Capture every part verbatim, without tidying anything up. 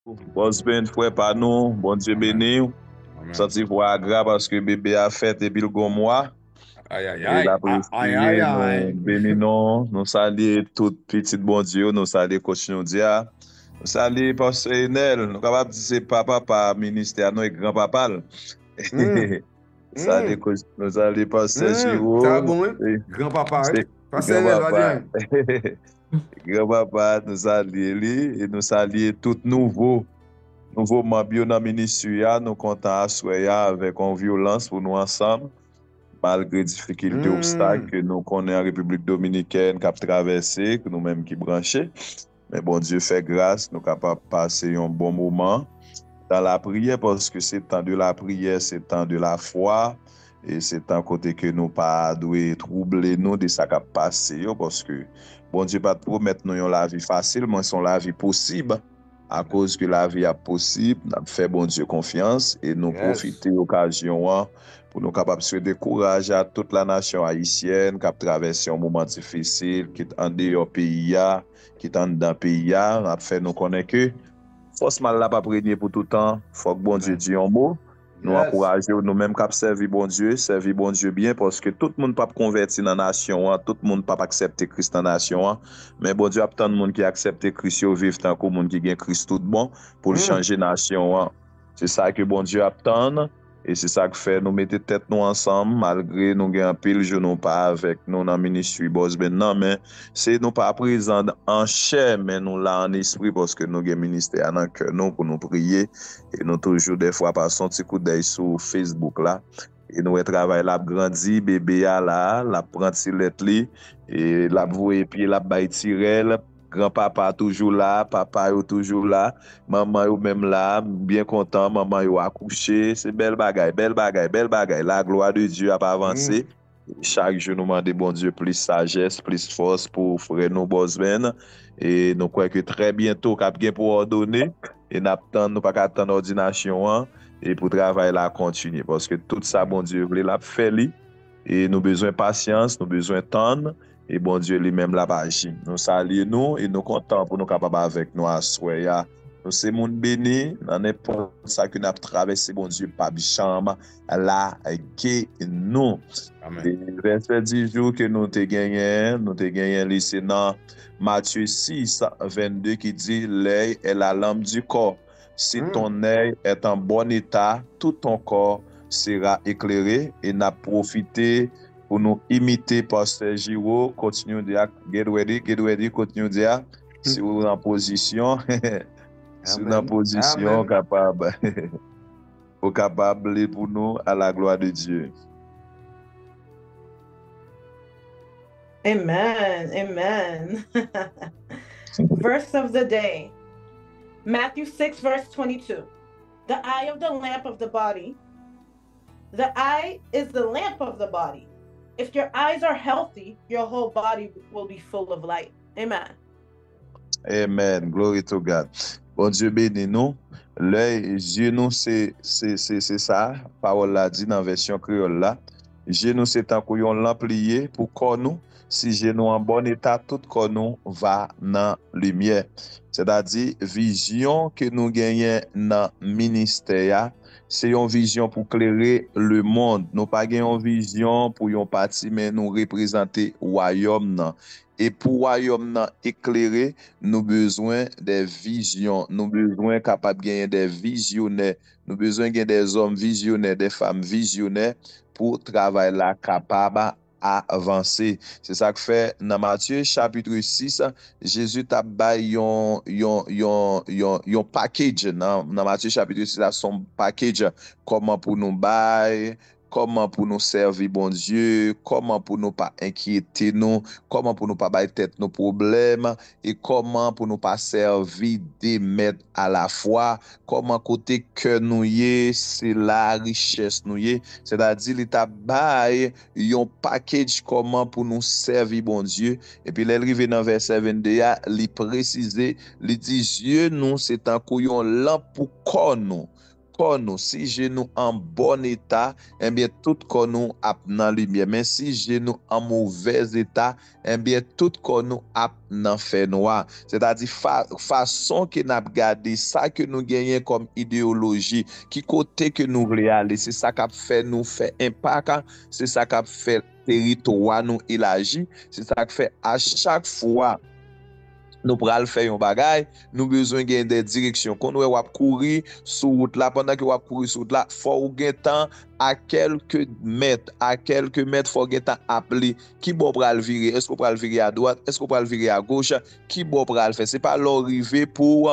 Bòs Ben, frè pa nou, Bondye beni w. Santi vwa a gra paske bebe a fèt epi l gon mwa. E l ap respire, nou beni non. Nou salye tout pitit Bondye yo, nou salye Coach Noudia. Nou salye Pastè Enèl, nou kapab di se papa pa ministè a non, e gran papa l. Salye Coach, nou salye Pastè Giro. Sa bon, wi. Gran papa, wi. Pastè Enèl, pa di anyen. Gran papa, nou salye li e nou salye tout nouvo, nouvo manm yo nan ministri a. Nou kontan aswè a avèk yon vyolans pou nou ansanm, malgre difikilte, obstak ke nou konnen an Repiblik Dominikèn k ap travèse, nou menm ki branche. Men Bondye fè gras, nou kapab pase yon bon moman dan lapriyè, paske se tan de lapriyè, se tan de lafwa, e se tan kote ke nou pa dwe twouble nou de sa k ap pase yo, paske Bondye pa t pwomèt nou yon lavi fasil, men se yon lavi posib. Akoz ke lavi ap posib, n ap fè Bondye konfyans e nou pwofite okazyon an pou nou kapab swete kouraj a tout la nasyon ayisyèn k ap travèse yon moman difisil, kit andeyò peyi a, kit anndan peyi a. N ap fè nou konnen ke fòs mal la p ap renye pou toutan. Fòk Bondye di yon mo. Nou ankouraje w, nou menm k ap sèvi Bondye, sèvi Bondye byen, paske tout moun p ap konvèti nan nasyon an, tout moun p ap aksepte Kris nan nasyon an. Men Bondye ap tann moun ki aksepte Kris yo viv tankou moun ki gen Kris tout bon, pou l chanje nasyon an. Se sa ke Bondye ap tann, e se sa k fè nou mete tèt nou ansanm, malgre nou gen anpil jou nou pa avèk nou nan ministri Bòs Ben nan, men se nou pa prezan an chè, men nou la an espri, paske nou gen ministè a nan kè nou pou nou priye. E nou toujou dèfwa pase yon ti koudèy sou Facebook la. E nou wè travay la ap grandi, bebe a la, l ap pran ti lèt li, e l ap voye pye, l ap bay ti rèl. Granpapa toujou la, papa yo toujou la, manman yo menm la, m byen kontan, manman yo akouche. Se bèl bagay, bèl bagay, bèl bagay. La glwa de Dye ap avanse. Chak jou nou mande Bondye plis sajès, plis fòs pou frè nou Bòs Ben. E nou kwè ke trè byento k ap gen pou òdone. E n ap tann, nou pa ka tann òdinasyon an. E pou travay la kontinye. Paske tout sa Bondye vle, l ap fè li. E nou bezwen pasyans, nou bezwen tann. E Bondye li menm l ap aji. Nou salye nou e nou kontan pou nou kapab avèk nou aswè a. Nou se moun beni nan nenpòt sa ke n ap travèse, Bondye p ap janm lage nou. E vèsè di jou ke nou te genyen, nou te genyen li se nan Matye sis vennde ki di, L'œil est la lampe du corps. Si ton œil est en bon état, tout ton corps sera éclairé. E n ap pwofite pou nou imite Pastè Giro, Coach Noudia, get ready, get ready, Coach Noudia. Si w nan pozisyon, si w nan pozisyon, w kapab, w kapab li pou nou, à la gloire de Dieu. Amen. Amen. Verse of the day. Matthew six, verse twenty-two. The eye of the lamp of the body. The eye is the lamp of the body. If your eyes are healthy, your whole body will be full of light. Amen. Amen. Glory to God. Bondye beni nou. Lè zye nou se, se, se, se sa pawòl la di nan vèsyon kreyòl la. Zye nou se tankou yon lanp li ye pou kò nou. Si je nou an bòn eta, tout kò nou va nan limyè. Sètadi, vizyon ke nou genyen nan ministè a, se yon vizyon pou klere lemonn. Nou pa gen yon vizyon pou yon pati, men nou reprezante wayòm nan. E pou wayòm nan eklere, nou bezwen de vizyon. Nou bezwen kapab genyen de vizyonè. Nou bezwen gen de zòm vizyonè, de fanm vizyonè pou travay la kapab avanse. Se sa k fè nan Matye chapit sis, Jezi t ap bay yon, yon, yon, yon, yon package. Nan, nan Matye chapit sis la, se yon package. Kòman pou nou bay, kòman pou nou sèvi Bondye, kòman pou nou pa enkyete nou, kòman pou nou pa bay tèt nou pwoblèm, e kòman pou nou pa sèvi de mèt alafwa, kòman kote kè nou ye, se la richès nou ye. Sètadi, li t ap bay yon package kòman pou nou sèvi Bondye. Epi lè l rive nan vèsè vennde a, li presize, li di, zye nou se tankou yon lanp pou kò nou. kò nou, si je nou an bòn eta, enbyen, tout kò nou ap nan limyè. Men si je nou an movèz eta, enbyen, tout kò nou ap nan fènwa. Sètadi, fa, fason ke n ap gade sa ke nou genyen kòm ideyoloji, ki kote ke nou vle ale, se sa k ap fè nou fè enpak, se sa k ap fè teritwa nou elaji, se sa k fè a chak fwa nou pral fè yon bagay, nou bezwen gen de direksyon. Konn wè w ap kouri sou wout la, pandan ke w ap kouri sou wout la, fò w gen tan a kèlke mèt, a kèlke mèt, fò w gen tan ap li. Ki bò w pral vire? Èske w pral vire a dwat? Èske w pral vire a goch? Ki bò w pral fè? Se pa lè w rive pou,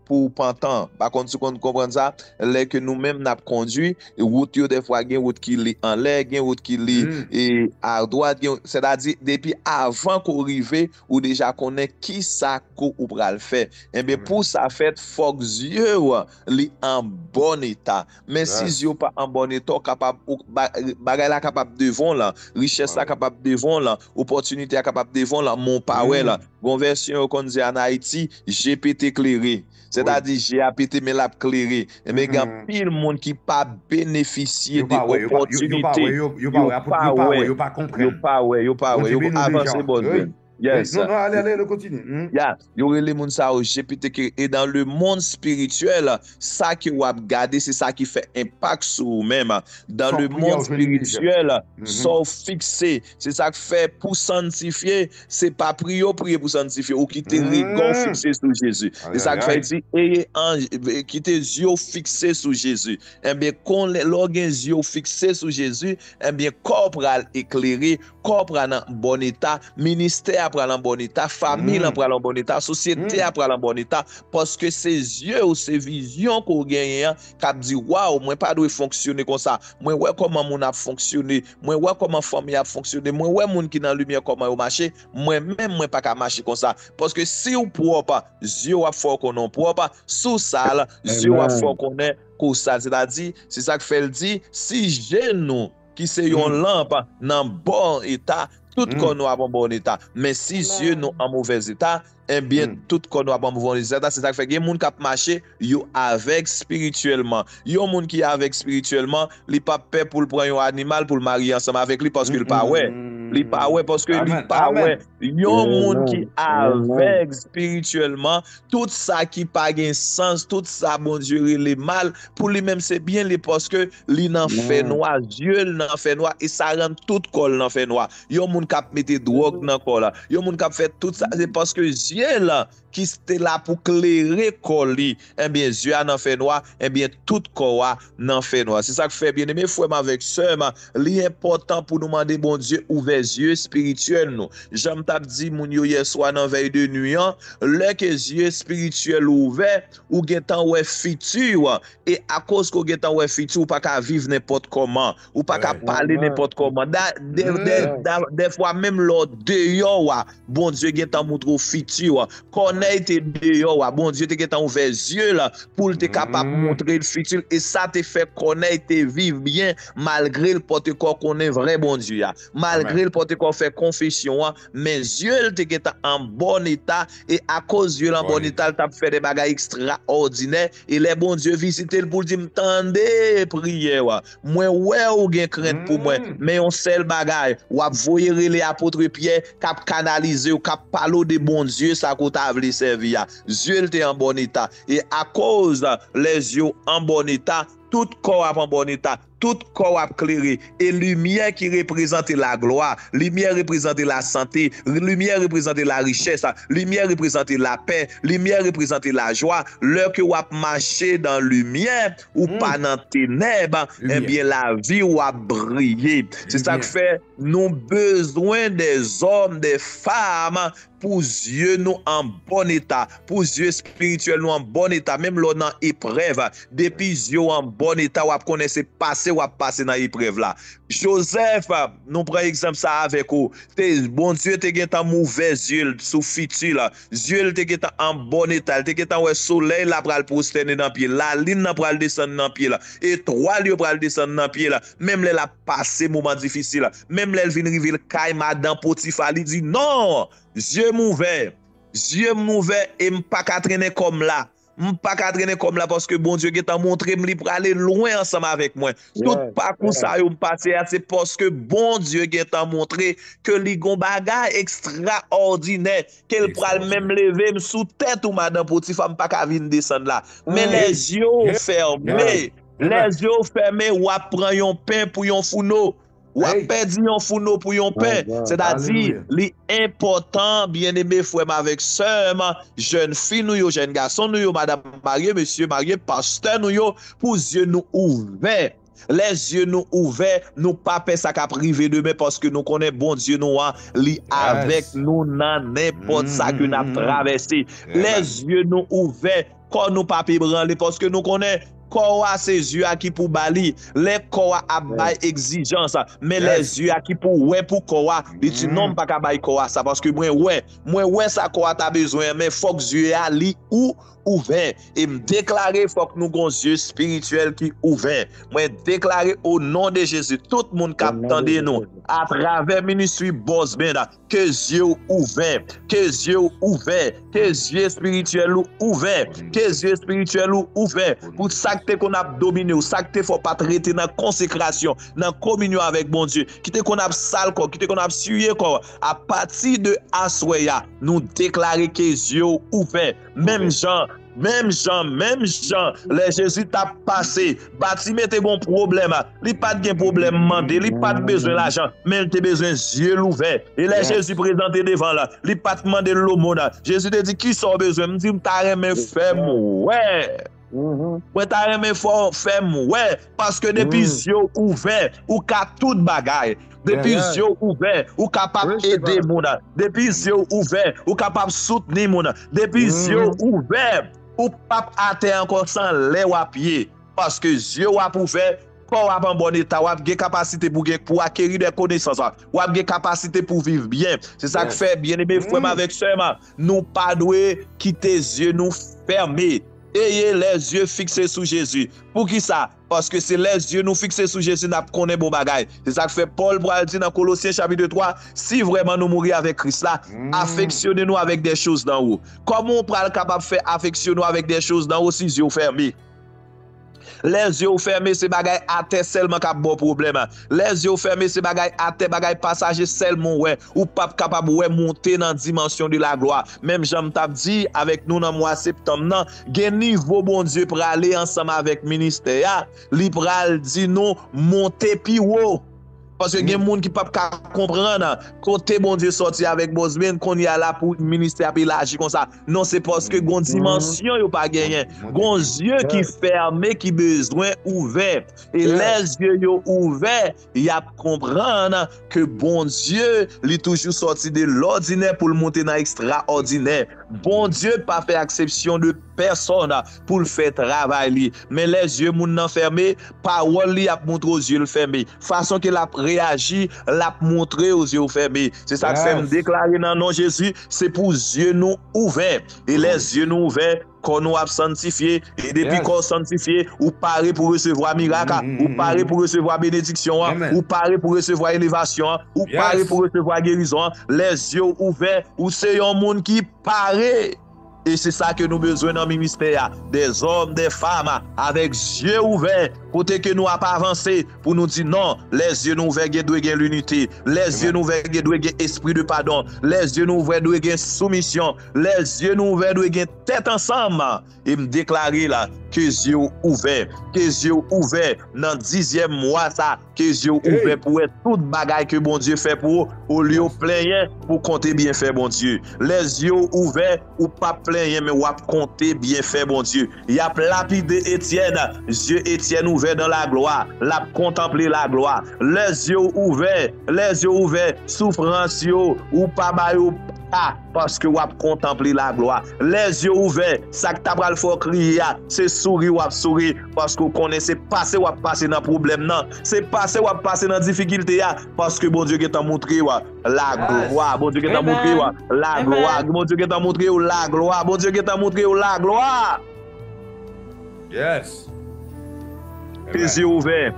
pou w pantan. Pa konn si w konn konprann sa, lè ke nou menm n ap kondui, wout yo dèfwa gen wout ki li anlè, gen wout ki li e, a dwat, gen, sètadi, depi avan ke w rive, ou deja konnen ki sa ke ou pral fè. Enben, pou sa fèt, fòk zye w li an bòn eta. Men si zye w pa an bòn eta, w kapab, ou, ba, bagay la kapab devan w la, richès la kapab devan w la, opòtinite a kapab devan w la, men w pa wè la. Gon vèsyon yo konn di an Ayiti, je pete klere. Sètadi, je a pete, men l ap klere. Enben, gen anpil moun ki pa benefisye de opòtinite. Yo pa wè, yo pa wè, yo pa wè. Yo pa wè, yo pa wè. Yo avanse, bòs grenn. Yes. Non, non, ale, ale, ale, kontinye. Ya, yo rele moun sa yo je pete klere. E dans le monde spirituel, sa ke w ap gade, se sa ki fè enpak sou ou menm. Dans le monde spirituel, sa w fikse, se sa k fè pou sanntifye, se pa priye w priye pou sanntifye, ou kite rega w fikse sou Jezi. Se sa k fè l di, e, an, kite zye w fikse sou Jezi. Enben, kon lè, lè w gen zye w fikse sou Jezi, enben, kò w pral eklere, kò w pral nan bòn eta, ministè a pral nan bòn eta, fanmi lan pral nan bòn eta, sosyete a pral nan bòn eta, paske se zye w, se vizyon ke w genyen an, k ap di, waw, mwen pa dwe fonksyone konsa. Mwen wè kòman moun ap fonksyone. Mwen wè kòman fanmi ap fonksyone. Mwen wè moun ki nan limyè kòman yo mache. Mwen menm, mwen pa ka mache konsa. Paske si w pwòp, zye w ap fè w konnen w pwòp. Si w sal, zye w ap fè w konnen ke w sal. Sètadi, se sa k fè l di, si je nou, ki se yon lanp nan bon eta, tout kò nou ap an bon eta. Men si zye nou an movèz eta, enbyen, tout kò nou ap an movèz eta. Se sa k fè gen moun k ap mache, yo avèg espirityèlman. Yon moun ki avèg espirityèlman, li p ap pè pou l pran yon animal pou l marye ansanm avèk li paske l pa wè. Li pa wè paske li pa wè. Yon moun ki avèg espirityèlman, tout sa ki pa gen sans, tout sa Bondye rele mal, pou li menm se byen li paske li nan fènwa, zye l nan fènwa, e sa rann tout kò l nan fènwa. Yon moun k ap mete dwòg nan kò l, yon moun k ap fè tout sa, se paske zye l ki te la pou klere kò li, enbyen, zye a nan fènwa, enbyen, tout kò a nan fènwa. Se sa k fè, byeneme frè m avèk sè m, li enpòtan pou nou mande Bondye ouvè zye espirityèl nou. Jan m t ap di moun yo yèswa nan vèy de nwi an, lè ke zye espirityèl ou ouvè, ou gentan wè fiti w, e akoz ke w gentan wè fiti w, ou pa ka viv nenpòt kòman, ou pa ka pale nenpòt kòman. Da, de, de, da, dèfwa menm lè w deyò a, Bondye gentan moutre w fiti w. Kònèy te deyò a, Bondye te gentan ouvè zye l pou l te kapab montre l fiti l. E sa te fè Kònèy te viv byen, malgre l pòte kò konnen vrè Bondye a. Malgre l pòte kò fè konfesyon an, men zye l te gentan an bòn eta, e akoz zye l an bòn eta, l t ap fè de bagay ekstraòdinè. E lè Bondye vizite l pou l di, "M tande priyè w, mwen wè ou gen krent pou mwen, men yon sèl bagay, w ap voye rele apot Pyè k ap kanalize w, k ap pale w de Bondye sa ke w ta vle sèvi a." Zye l te an bòn eta. E akoz lè zye w an bòn eta, tout kò w ap an bòn eta, tout kò w ap klere. E limyè ki reprezante laglwa, limyè reprezante lasante, limyè reprezante larichès, limyè reprezante lapè, limyè reprezante lajwa. Lè ke w ap mache dan limyè, ou pa nan tenèb, enbyen, lavi w ap briye. Se sa k fè nou bezwen de zòm, de fanm pou zye nou an bòn eta, pou zye espirityèl nou an bòn eta, menm lè w nan eprèv, depi zye w an bòn eta, w ap konnen se pase w ap pase nan eprèv la. Jozèf, nou pran egzanp sa avèk ou, te, Bondye te gentan ouvè zye l sou fiti l, zye l te gentan an bòn eta, l te gentan wè solèy la pral pwostène nan pye l, lalin nan pral desann nan pye l, etwal yo pral desann nan pye l, menm lè l ap pase moman difisil, menm lè l vin rive l kay madan Potifa, li di, "Non, zye m ouvè, zye m ouvè e m pa ka trennen kò m la." M pa ka trennen kò m la paske Bondye gentan montre m li prale lwen ansanm avèk mwen. Tout pakou sa yo m pase a, se paske Bondye gentan montre ke li gon bagay ekstraòdinè, ke l pral menm leve m sou tèt ou, madan Potifa, m pa ka vin desann la. Men les yeux fermés, les yeux fermés, w ap pran yon pen pou yon founo. W ap pèdi yon founo pou yon pen. Sètadi, li enpòtan, byeneme frè m avèk sè m, jèn fi nou yo, jèn gason nou yo, madanm marye, mesye marye, pastè nou yo, pou zye nou ouvè. Lè zye nou ouvè, nou pa pè sa k ap rive demen, paske nou konnen Bondye nou an, li avèk nou nan nenpòt sa ke n ap travèse. Lè zye nou ouvè, kò nou p ap ebranle, paske nou konnen kò a se zye a ki pou ba li. Lè kò a ap bay egzijans, men lè zye a ki pou wè pou kò a, li di, "Non, m pa ka bay kò a sa, paske mwen wè, mwen wè sa kò a ta bezwen an, men fòk zye a li ou ouvè." E m deklare, fòk nou gon zye espirityèl ki ouvè. Mwen deklare, o non de Jezi, tout moun k ap tande nou atravè ministri Boss Band, ke zye w ouvè, ke zye w ouvè, ke zye espirityèl ou ouvè, ke zye espirityèl ou ouvè. Pou sa k te konn ap domine w, sa k te fè w pa t rete nan konsekrasyon, nan kominyon avèk Bondye, ki te konn ap sal kò, ki te konn ap siye kò, apati de aswè a, nou deklare ke zye w ouvè. Menm jan, menm jan, menm jan, lè Jezi t ap pase, Batime te gon pwoblèm. Li pa t gen pwoblèm mande, li pa t bezwen lajan, men l te bezwen zye l ouvè. E lè Jezi prezante devan l, li pa t mande l lomòn. Jezi te di, "Kisa w bezwen?" M di, "M ta renmen fè m wè." Mwen ta renmen fè w fè m wè, paske depi zye w ouvè, ou ka tout bagay. Depi zye w ouvè, ou kapab ede moun. Depi zye w ouvè, ou kapab soutni moun. Depi zye w ouvè, ou p ap atè ankò san lè w ap ye. Paske zye w ap ouvè, kò w ap an bòn eta, w ap gen kapasite pou gen, pou akeri de konesans, w ap gen kapasite pou viv byen. Se sa k fè, byeneme frè m avèk sè m, nou pa dwe kite zye nou fèmen. Ayez les yeux fixés sur Jésus. Poukisa? Paske se lè zye nou fikse sou Jezi n ap konnen bon bagay. Se sa k fè Pòl pral di nan Kolosyen chapit twa, si vrèman nou mouri avèk Kris la, afeksyone nou avèk de choz d'en haut. Kòman w pral kapab fè afeksyone w avèk de choz d'en haut si zye w fèmen? Lè zye w fèmen, se bagay atè sèlman k ap ba w pwoblèm. Lè zye w fèmen, se bagay atè, bagay pasaje sèlman w wè. Ou p ap kapab wè monte nan dimansyon de la glwa. Menm jan m t ap di avèk nou nan mwa septanm nan, gen nivo Bondye prale ansanm avèk ministè a, li pral di nou monte pi wo. Paske gen moun ki p ap ka konprann kote Bondye sòti avèk Bosben, kounye a la pou ministè ap elaji konsa. Non, se paske gon dimansyon yo pa genyen. Gon zye ki fèmen, ki bezwen ouvè. E lè zye yo ouvè, y ap konprann ke Bondye, li toujou sòti de lòdinè pou l monte nan ekstraòdinè. Bondye pa fè aksepsyon de pèsòn pou l fè travay li. Men lè zye moun nan fèmen, pawòl li ap montre w zye l fèmen. Fason ke l ap reyaji, l ap montre w zye w fèmen. Se sa k fè m deklare nan non Jezi, se pou zye nou ouvè. E lè zye nou ouvè, kò nou ap sanntifye, e depi kò w sanntifye, ou pare pou resevwa mirak, ou pare pou resevwa benediksyon an, ou pare pou resevwa elevasyon an, ou pare pou resevwa gerizon an. Lè zye w ouvè, ou se yon moun ki pare. E se sa ke nou bezwen nan ministè a. Dèzòm, dèfanm, avèk zye ouvè, kote ke nou ap avanse, pou nou di non, lè zye nou ouvè, gen dwe gen linite. Lè zye nou ouvè, gen dwe gen espri de padon. Lè zye nou ouvè, dwe gen soumisyon. Lè zye nou ouvè, dwe gen tèt ansanm. E m deklare la, ke zye w ouvè, ke zye w ouvè nan dizyèm mwa sa, ke zye w ouvè pou wè tout bagay ke Bondye fè pou ou, olye w plenyen pou konte byenfè Bondye. Lè zye w ouvè, ou p ap plenyen, men w ap konte byenfè Bondye. Y ap lapide Etyèn, zye Etyèn ouvè dan laglwa, l ap kontanple laglwa. Lè zye w ouvè, lè zye w ouvè, soufrans yo, ou pa ba yo pa, paske w ap kontanple laglwa. Lè zye w ouvè, sa k ta pral fè w kriye a, se souri w ap souri, paske w konnen se pase w ap pase nan pwoblèm nan, se pase w ap pase nan difikilte a, paske Bondye gentan montre w laglwa, Bondye gentan montre w laglwa, Bondye gentan montre w laglwa, Bondye gentan montre w laglwa. Yes. Ke zye ouvè.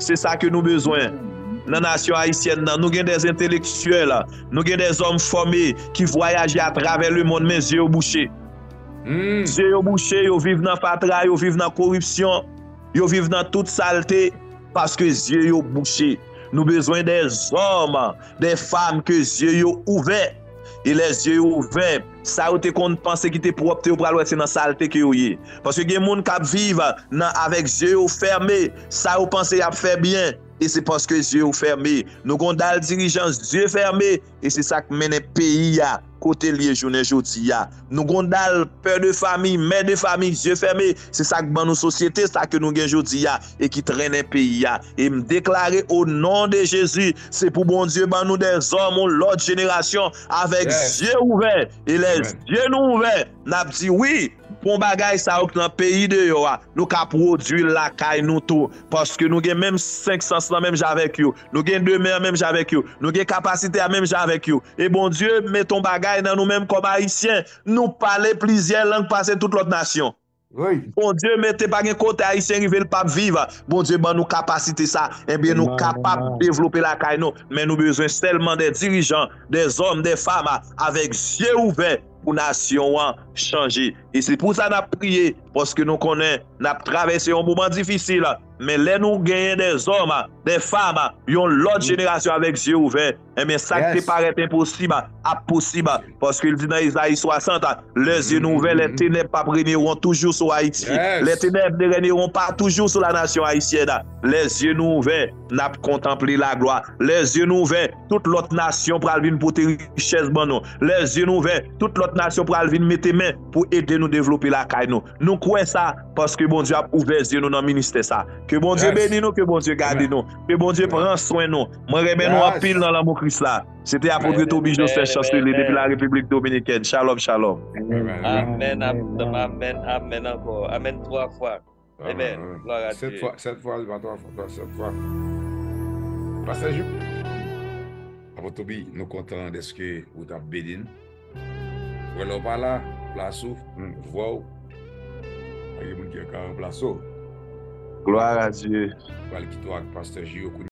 Se sa ke nou bezwen. Nan nasyon ayisyèn nan, nou gen dè entelektyèl, nou gen dè zòm fòme ki vwayaje atravè lemonn, men zye yo bouche. Zye yo bouche, yo viv nan fatra, yo viv nan koripsyon, yo viv nan tout salte, paske zye yo bouche. Nou bezwen dèzòm, dèfam ke zye yo ouvè. E lè zye yo ouvè, sa yo te konn panse ki te pwòpte, yo pral wè se nan salte ke yo ye. Paske gen moun k ap viv nan, avèk zye yo fèmen, sa yo panse y ap fè byen, e se paske zye yo fèmen. Nou gon dal dirijan zye fèmen, e se sa k mennen peyi a kote l ye jounen jodi a. Nou gon dal pè de fami, mè de fami, zye fèmen, se sa k ban nou sosyete sa ke nou gen jodi a e ki trennen peyi a. E m deklare o non de Jezi, se pou Bondye ban nou dèzòm, yon lòt jenerasyon avèk zye ouvè. E lè zye nou ouvè, n ap di wi, bon bagay sa yo k nan peyi deyò a, nou ka pwodui l lakay nou tou. Paske nou gen menm senk sans lan menm jan avèk yo. Nou gen demen an menm jan avèk yo. Nou gen kapasite a menm jan avèk yo. E Bondye mete yon bagay nan nou menm kòm Ayisyen. Nou pale plizyè lang pase tout lòt nasyon. Bondye mete pa gen kote Ayisyen rive l p ap viv. Bondye ban nou kapasite sa. Ebyen, nou kapab devlope lakay nou. Men nou bezwen sèlman de dirijan, dèzòm, dèfam avèk zye ouvè pou nasyon an chanje. E se pou sa n ap priye, paske nou konnen n ap travèse yon moman difisil. Men lè nou genyen dèzòm, dèfam, yon lòt jenerasyon avèk zye ouvè, ebyen, sa k te parèt enposib ap posib. Paske l di nan Ezayi swasant, lè zye nou ouvè, les ténèbres p ap renye won toujou sou Ayiti. Les ténèbres ne règneront pas toujours sur la nation haïtienne. Lè zye nou ouvè, n ap kontanple laglwa. Lè zye nou ouvè, tout lòt nasyon pral vin pote richès ban nou. Lè zye nou ouvè, tout lòt nasyon pral vin mete men pou ede nou devlope lakay nou. Nou kwè sa, paske Bondye ap ouvè zye nou nan ministè sa. Ke Bondye beni nou, ke Bondye gade nou, ke Bondye pran swen nou. Mwen renmen nou anpil nan lanmou Kris la. Se te apot Retobi Joseph Chancelier depi la Repiblik Dominikèn. Shalom, shalom. Amèn, amèn, amèn ankò. Amèn twa fwa. Amèn. Glwa a Dye. Sèt fwa, sèt fwa, li pa twa fwa, sèt fwa. Pastè Jou. Apot Toby, nou kontan dèske ou t ap beni n. Wè lè w pa la, plas ou, vwa w. Pa gen moun ki ka ranplase w. Glwa a Dye. Pral kite w ak pastè Jou.